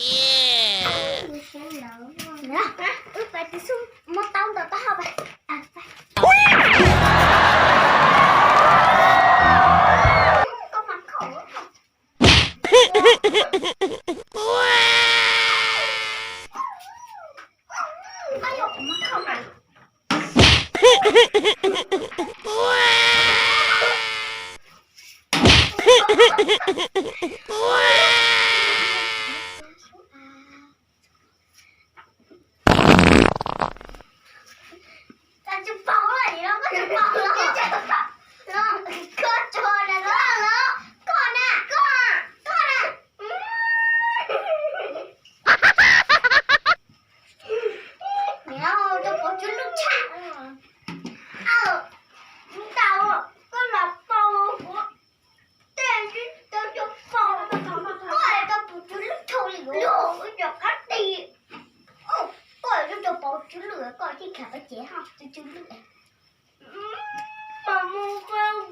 Wb pais tiv xub muab tau ntawm taub hau pais. Koj mas khaum. Tsis paub li, koj tsis paub los? Koj tsuas na, koj na, koj, koj na. Niam, tus pov tswv lwj tshaj. Ntau, koj los paub kuv tej tsis tau cov paub. Koj es tus pov tswv lwj tshaj li, ib co qab ti. Koj es tus pov tswv lwj, koj tib kham pab cev ho tus tswv lwj. Mas mus